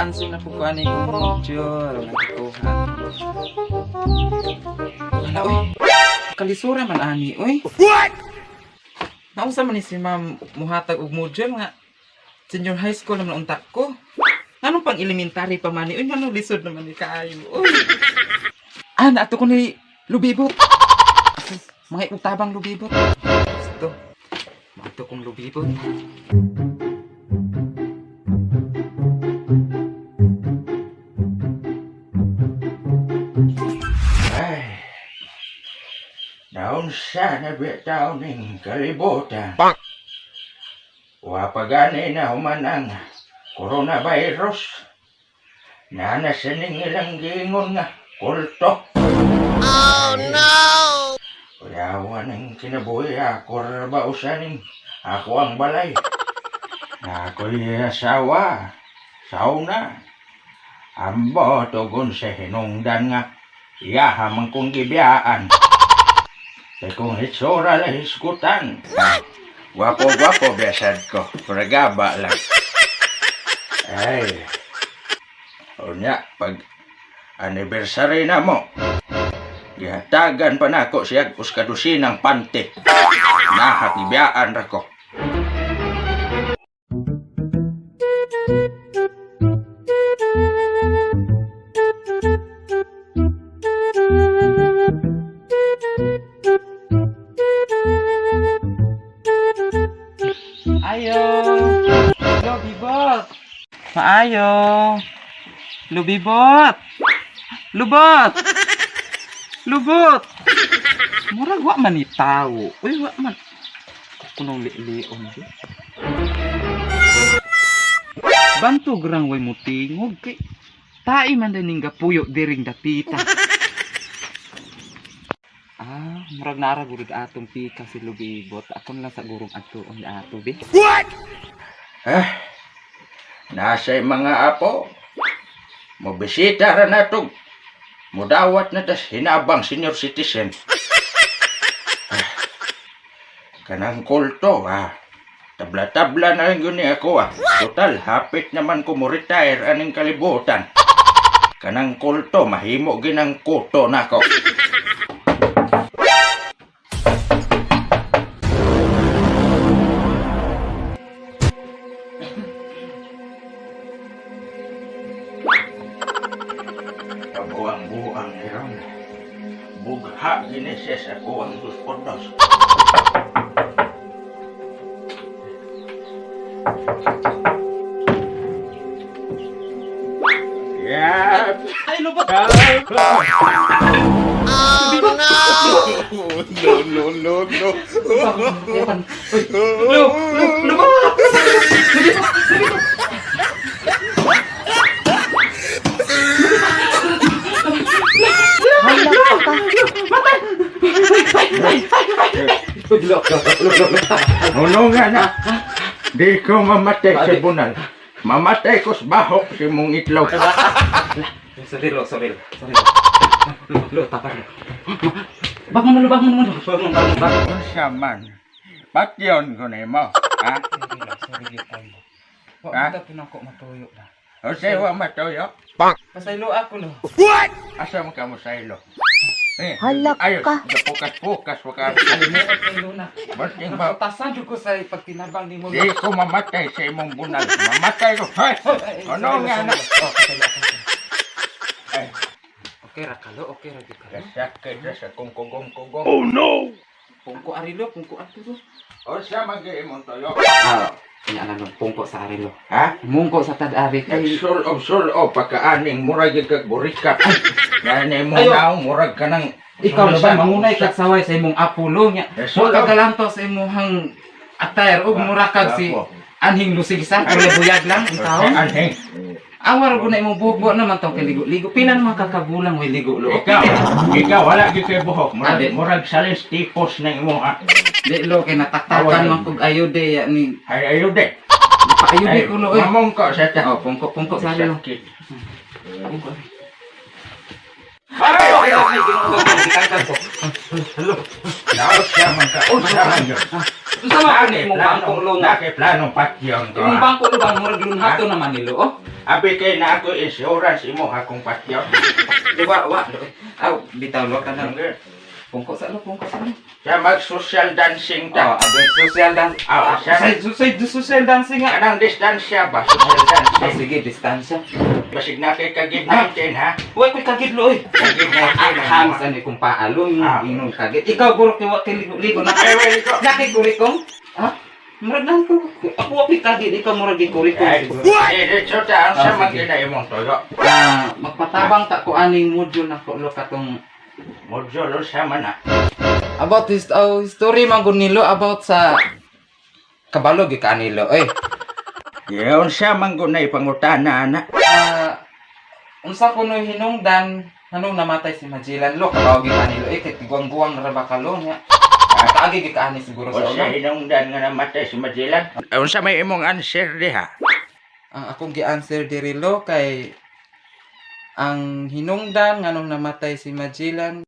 Maka-answer na po ko ani kong module. Nagkuha. Wala, uy. Kalisura man ani, uy. What? Naunsa man ni si ma'am muhatag og module nga senior high school naman unta ko. Anong pang elementary pa man ni? Uy, nganong lisod naman ni kaayo. Uy. Ah, naato ko ni Lubibot. Mga utabang Lubibot. Gusto. Maato kong Lubibot. Ay, naunsa na bitaw ning kalibutan. Wa pa gani na human ang coronavirus. Nana sa ning ilang giingon nga kulto. Oh no! Kuyawa ng kinabuhi ako ra usaning ako ang balay. Na ako'y asawa, sauna. Ambo tugon sa hinungdan nga iyaha man kong gibiyaan. Kay kung hitsura lang hisgutan. Gwapo-gwapo besad ko, pregaba lang. Ay, unya, pag anniversary na mo, gihatagan pa nako siya uskadusinang pante. Nahak gibiyaan ra ko. Ayo! Lubibot! Maayo! Lubibot! Lubot! Lubot! Murag wa man ni tawo. Uy, wa man. Kunong lion di. Bantog rang way mutingog kay tai man din ning gapuyo diring dapita. Ah, murag nara gurud atong pika si Lubibot. Ako na lang sa gurong ato ang ato bi. Eh, nasa mga apo, mobisita ra natog. Mudawat na tas hinabang senior citizen. Ah, kanang kulto, ah. Tabla-tabla na lang yun ni ako, ah. Total, hapit naman ko mo retire aning kalibutan. Kanang kulto, mahimo ginang kuto nako. Kabuang-buang ni Ron. Bugha gini siya sa kuwang dos por dos. Yeah. Ay, lubot! No, no, no, no. Lu, lu, lubot! Ano nga na? Di ko mamatay sa bunal. Mamatay ko sa baho si mong itlog. Sorry, lo, sorry, lo, sorry. Lo, lo, tapat lo. Bak mo lo, bak mo lo, bak mo, bak mo, bak mo. Unsa man? Patyon ko nimo, ha? Sorry, lo, sorry, gitay lo. Wa Ha? man to nako matuyo na. Unsay wa matuyo? Pasaylo ako lo. Asa man ka mo sa ilo? Eh, Hala ayos, ka. Pukas-pukas wa ka. Alimuot kay lo na. Basting ba? Nakutasan jud ko sa pagtinabang nimo. Di ko mamatay sa imong bunal. Mamatay ko. Hey! Ano nga na? Oh, pasaylo ako. Ay, Okay ra ka lo, okay ra gyud ka. lo. kasakit ra sa kong kugong-kugong. Pungko ari lo, pungko ato lo. Unsa man gyud imong tuyo? Ah, nya lang lo, pungko sa ari lo. Ha? Mungko sa tad-ari kay Nagsul-ob-sul-ob pagkaaning murag gyud kag burika. Yan mo Ayo. naong murag ka ng Ikaw na ba mangunay kag saway sa imong apulo nya. Eh, Mo sulod. kagalanto sa imong attire ug mura kag si Apo. anhing lusigsa kulay buyag lang ang taon. Anhing. Awar ko na imong buhok naman tong kay ligo-ligo. Pila naman kakagulang way ligo lo. Ikaw, ikaw wala gyud kay buhok. Murag Ade. murag salis tipos na imo ha. Di lo kay nataktakan man kog ayude ya ni. Ay ayo de. Paayude ko lo oy. Mamungko sa ta. Oh, pungko pungko sa lo. Sakit. Pungko. Ay, Ay, ay, Ginoo, gitangkag ko. Naos siya man ka. Unsa man yun? Unsa man ang imong bangko lo nga? Nake plano patyon ko. Imong ha? bangko lo bang murag lunhato naman nilo oh. Abi kay na ako insurance imo akong patyon. Di wa wa. Aw, bitaw lo kanang pungko sa lo, pungko sa lo. Siya mag-social dancing Oh, ta. abay social dance. Ah, Ah, social social dancing nga. Kanang distansya ba? Social Ah, dancing. sige, distansya. Basig na kay kagid 19 ha. Uy, ko'y kagid lo, oy. Kagid 19. Hangs ano kung paalo, Ah. inong kagid. Ikaw, guro, kay wa kay ligo, ligo na. Ay, wait, ikaw. Nakikurikong? Ha? Murag na ko. Ako wa ko'y kagid, ikaw murag gikurikong. Ay, siguro. diretso ta. Ang Ah, sa sige. magina imong toyo. Ah, magpatabang ta ko aning module na ko lo katong Module sa man ah. about this oh, story man gud nilo about sa kabalo gyud ka nilo eh. Yun siya man gunay pangutana ana. Ah, unsa kuno hinungdan anong namatay si Magellan lo kabaw gyud ka nilo eh kay guwang-guwang ra ba kalo niya. Ah, kaagi gyud ka ani siguro sa Unsa ulo. hinungdan nga namatay si Magellan? Unsa may imong answer diha? Ang akong gi-answer diri lo kay ang hinungdan nganong namatay si Magellan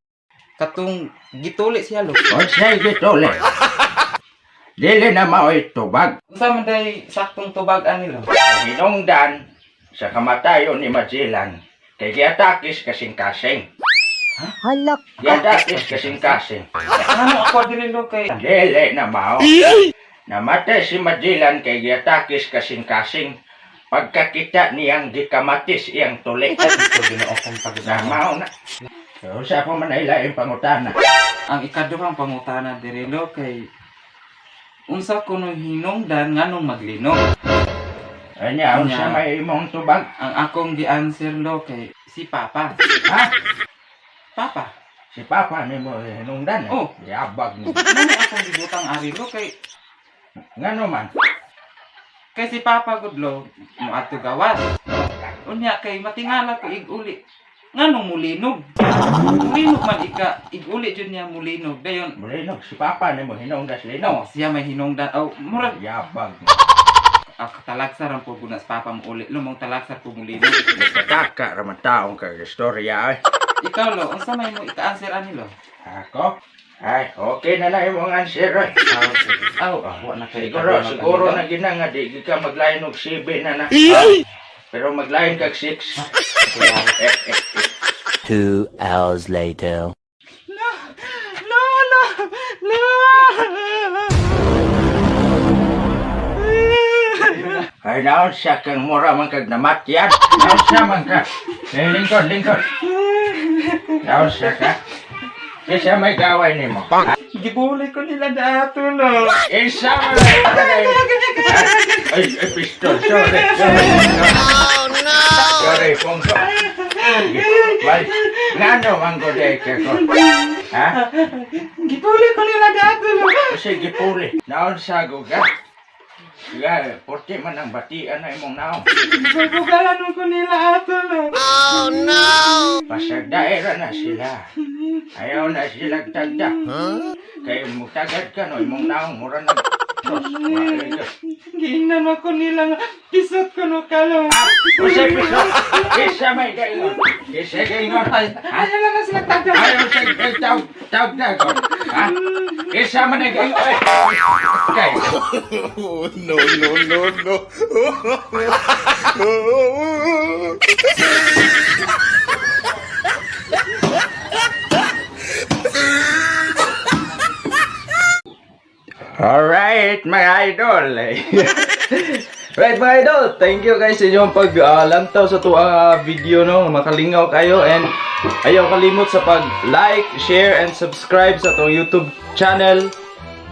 katong gituli siya lo. Unsa gituli? Dili na mao'y tubag. Unsa man day saktong tubag ani lo? Ang hinungdan sa kamatayon ni Magellan kay giatakis kasing-kasing. Halak. Giatakis kasing-kasing. Ano ako diri lo kay Dili na mao. Namatay si Magellan kay giatakis kasing-kasing. Pagkakita niyang gikamatis iyang tuli. Ay, ito Ginoo kong Na pagdama. mao na. Unsa pa man ay laing pangutana? Ang ikaduhang pangutana diri lo kay unsa kuno hinungdan nganong maglinog? Anya, unsa Anya. may imong tubag? Ang akong gi-answer lo kay si Papa. Ha? Papa. Si Papa nimo hinungdan. Eh. Oh. Yabag ni. Ngano akong gibutang ari lo kay Ngano man? kay si Papa gud lo moadto gawas. Unya kay matingala ko ig-uli. Nganong mulinog? Mulinog man ika ig-uli jud niya mulinog. Dayon Mulinog si Papa nimo hinungdan sa linog. no, siya may hinungdan. Oh, murag Yabag. ah, talagsa ran po guna sa Papa mo uli. Lumong talagsa po mulinog. Nagpataka raman taong kag istorya ay. Ikaw lo, unsa may mo ika-answer ani lo? Ako? Ay, okay na na imong answer ay. Aw, wa na kay Siguro, siguro na gina nga di ka maglain og CB na na. Pero maglain kag 6. 2 hours later. No, no, no. Ay, naon siya kang mura man kag namatyan. Naon siya man ka. Eh, lingkod, lingkod. Naon siya ka. Kisa may gaway nimo. Gibulay ko nila dato lo. Isa man lang. Ay, ay, pistol. Sorry, sorry. Oh, no! Sorry, pungko. Well, ngano man ko day ka ko? Ha? Gibulay ko nila dato lo. Kasi gipuli. Naon sago ka? Sige, porte man ang batian na imong naon. Bugalan ko nila ato lo. Pasagdaera na sila. Ayaw na sila tagda. Kay mutagad ka no, imong naong mura na. Sos, maayo ka. Giingnan ako nila nga pisot ko no kalo. Ah, usay piso. Isa may gaingon. Isa gaingon. Ay, ayaw lang na sila tagda. Ayaw sa tawag tawag na ko. Ha? Isa man ay gaingon. Ay, Kay, Oh, no, no, no, no. Alright, mga idol. Right mga idol, thank you guys sa inyong paglantaw sa tuang video no, makalingaw kayo and ayaw kalimot sa pag like, share and subscribe sa atong YouTube channel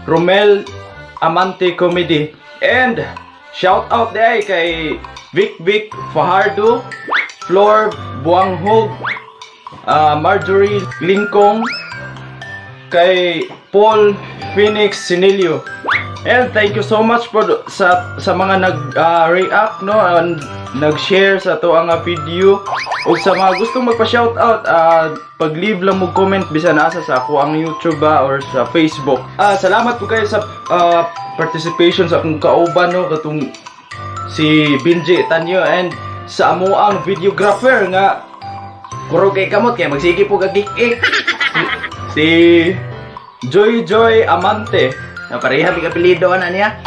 Romel Amante Comedy. And shout out day kay Vic Vic Fajardo, Flor Buanghog, Marjorie Lingkong, kay Paul Phoenix Sinilio. And thank you so much for sa mga nag react no and nag-share sa ato ang video ug sa mga gustong magpa-shoutout, pag-leave lang mo comment bisan asa sa ako ang YouTube ba or sa Facebook. Salamat po kayo sa participation sa akong kauban no, katong si Binji Tanyo and sa amo ang videographer nga kurog kay kamot kay magsige po kag ik si Joy Joy Amante. Na pareha may kapilido ana niya.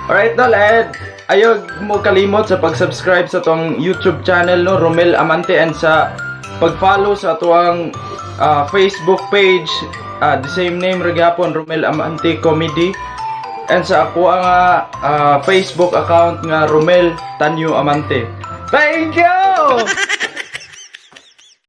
Alright, tol, and ayaw mo kalimot sa pag-subscribe sa atong YouTube channel, no, Romel Amante, and sa pag-follow sa atoang Facebook page, the same name ra gyapon, Romel Amante Comedy. And sa ako ang Facebook account nga Romel Tanyo Amante. Thank you!